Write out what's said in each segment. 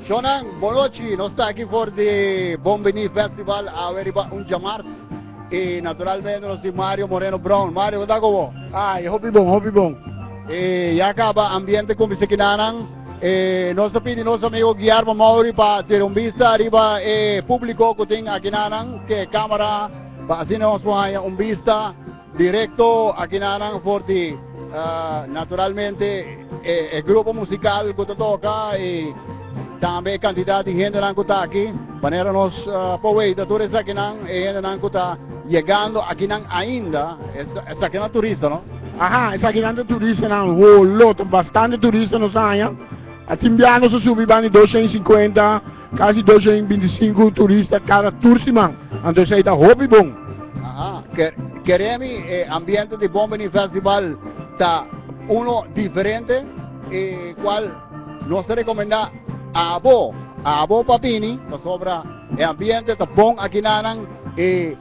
Shonan, bon nochi. Nos ta aki for di Bon Bini Festival awe riba un djamars. I naturalmente nos tin Mario Moreno Brown. Mario, kon ta ku bo? Ai, hopi bon, hopi bon. E ya kaba ambiente kuminsá kinanan. E nos ta pidi nos amigo Guillermo Mauri pa tira un bista riba e públiko ku tin akinanan, ke kamera, pa asina nos por haña un bista direkto akinanan for di naturalmente e grupo musical ku ta toka i tambe e kantidat di hendenan ku ta aki. Manera nos por weita tur esakinan, e hendenan ku ta yegando akinan ainda, esakinan turista, no? Aha, esakinan ta turistanan, holo, ta bastante turista nos a haña. A tin bia nos a subi banda di 250, kasi 225 turista kada tur siman. Anto esei ta hopi bon. Aha, keremi e ambiente di Bon Bini Festival ta uno diferente, e cual nos ta recomenda abo, abo pa bini, pasobra e ambiente ta bon akinanan e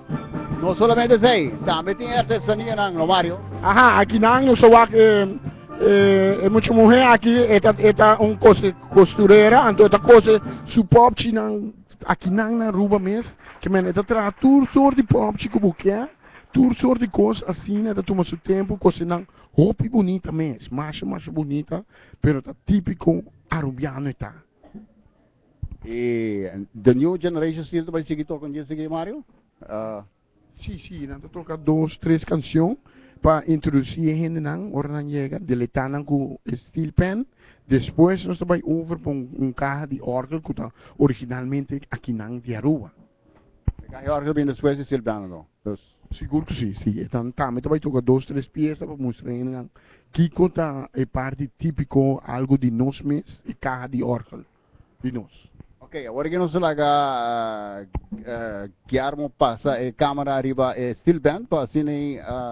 no solamente esei, tambe tin artesanianan, no Mario? Aha, akinan nos ta wak e mucha muher aki e ta e ta un kose kosturera, anto e ta kose su popchinan akinan na Aruba mes, ke men e ta traha tur sort di popchi ku bo kier. Tur sort di kos asina ta tuma su tempu kosenan hopi bunita mes, masha masha bunita, pero ta tipiko arubiano e ta. E The New Generation still ta bai sigui toka un dia sigui Mario? Si si, nan ta toka dos tres kanshon pa introdusi e hendenan ora nan yega, deleita nan ku e steel pan, despues nos ta bai over pa un kaha di orgel ku ta originalmente akinan di Aruba. E kaha di orgel bin despues di steel pan anto? Dus. Sigur ku si, si. E tan tambe ta bai toka dos tres piesa pa mustra hendenan kiko ta e parti tipiko, algu di nos mes, e kaha di orgel di nos. Ok, awor ke nos ta laga Guillermo pasa e kamera riba e steel band pa asina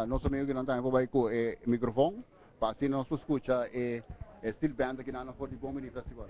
nos amigo kinan tambe por bai ku e mikrofon pa asina nos por skucha e steel band akinan for di Bon Bini Festival.